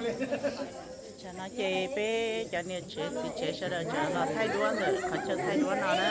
Tsam no ces peb cov niam tsev txiv tsev sawv daws tseem los thaij duab ntawm qhov chaw thaij duab no na.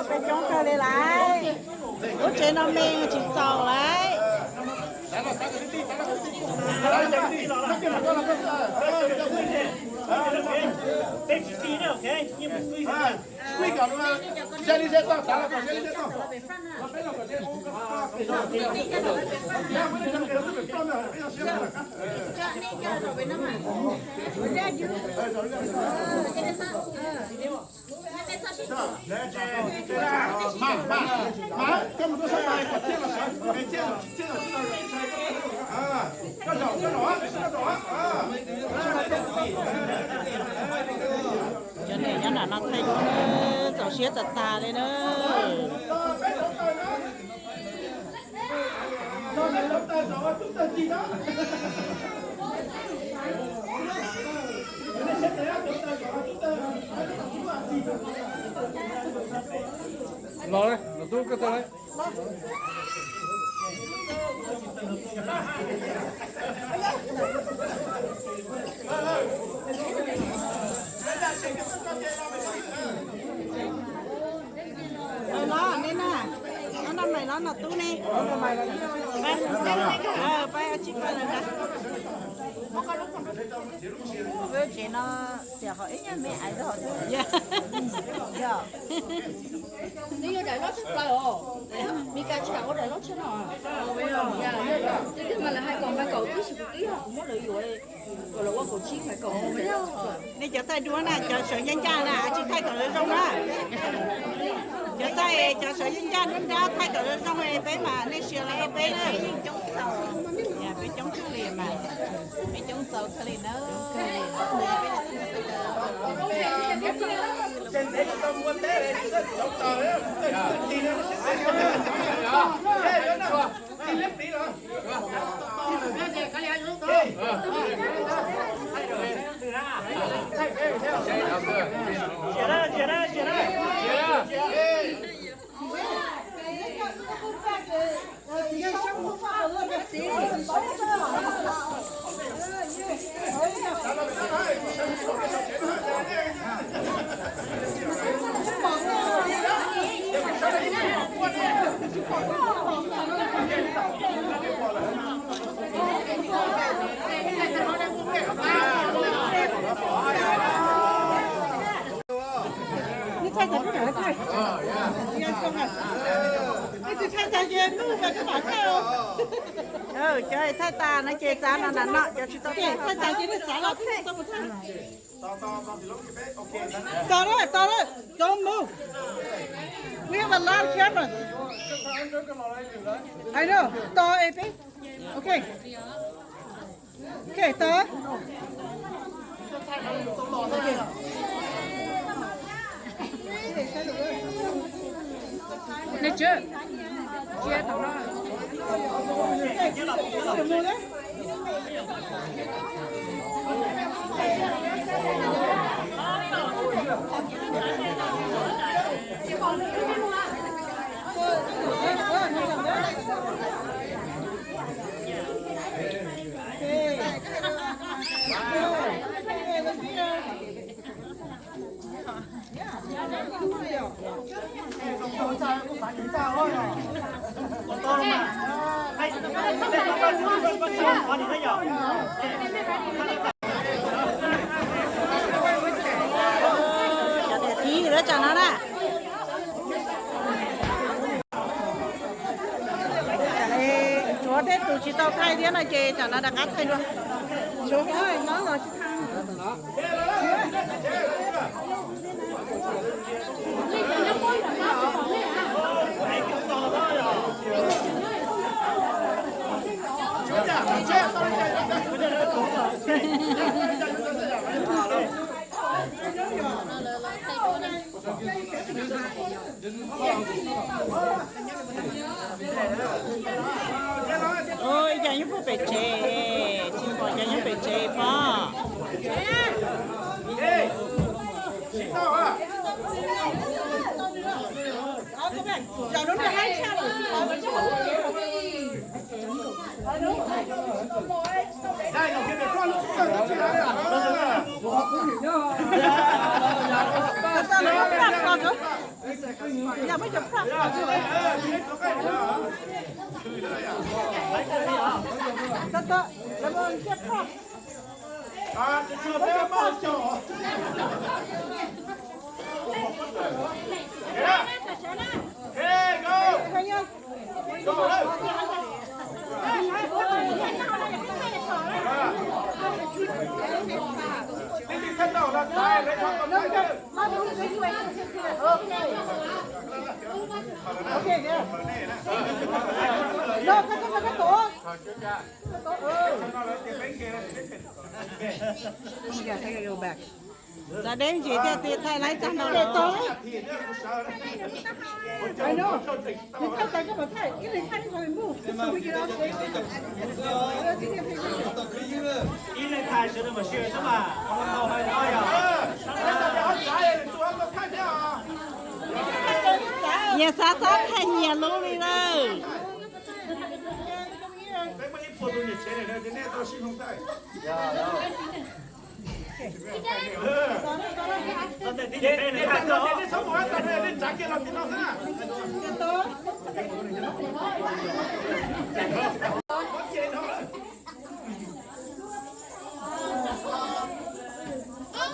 Peb coob kawg li lauj. Lub tsev no me tsis txaus lauj. Cov niam nyob nram no thaij duab na, txaus siab tas tas li na. Los, los tub koj tau lawm. Los nej na, no no maiv los no tub ne. Pab tsis pab lawm na. Tsev no tias ho ib nyuag me aiv zog. Twb yog daim loj tshaj plaws os. Meskas tsis kam ua daim loj tshaj no. Twb mas lawv hais kom mas kaum tib si kuv twb yog kuv muab lawv yuav kom lawv ua kaum tsib mas kaum. Nej cov thaij duab na, cov sawv ncaj ncaj na, tsis thaij kom zoo zoo na. Cov thaij, cov sawv ncaj ncaj duab nrab thaij kom zoo zoo es peb mas nej sia li peb na. Peb coob kawg li mas, peb coob txaus kawg li na. Cov thaij tas no ces txav no na no, cov tsis tau thaij tas ces txav los tau. Tos lawm, tos lawm, don't move. We have a lot of cameras. I know, tos es peb. Ok. Ok, tos. Nej tsw, cia tau no. Cov niam txiv lawv tsam no na. Tsam no tshuav tej tus tsis tau thaij thiab no ces tsam no rov qab thaij dua. Tshuav hlob hlob los tsis thaij. Ib co nyob puag pem tsev, tsis pom cov nyob pem tsev pob. Txav deb ntsis thiaj thaij laib tag no los. Ib leeg thaij sawv daws mam sawv xwb mas. Nyias xav xav thaij nyias lub li lawm.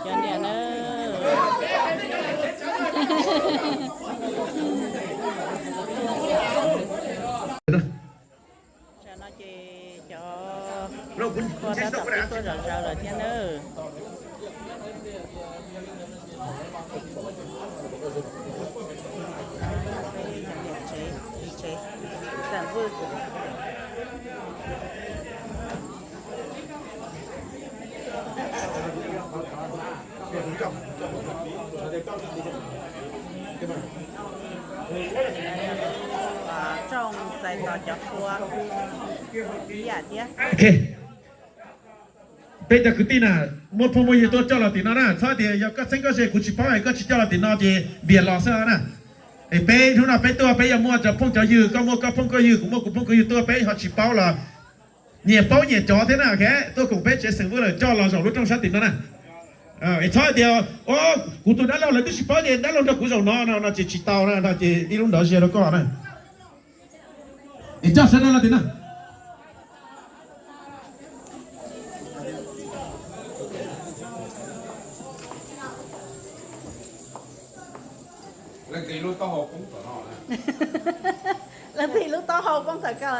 Cov niam na. Tam no ces cov pog tab tom pib tuaj zom zaws lawm thiab nawb. Peb cov niam tsev, txiv tsev, xam vwj. Tsooj txais tos cov pua ib yam thiab. Peb cov kwv tij na, muaj phooj muaj ywg tuaj coj los tim no na, txhob tias yog koj txheeb koj ze kuv tsis paub es koj tsis coj los tim no ces npias los xwb na. Es peb hnub no peb tuaj peb yuav muaj cov phooj cov ywg, koj muaj koj phooj koj ywg, kuv muaj kuv phooj kuv ywg tuaj peb ho tsis paub los nyias paub nyias cov thiab na, tuaj koom peb tsev xeem vwj lawm coj los zaum lub rooj sab tim no na. Es txhob tias, o, kuv tus dab laug lawv twb tsis paub ces dab laug nrog kuv zaum no no ces tsis tau na, no ces ib lub nrov ziag rau koj na. Es coj sawv daws los tim no. Leej twg lub taub hau poob tawm koj lawm?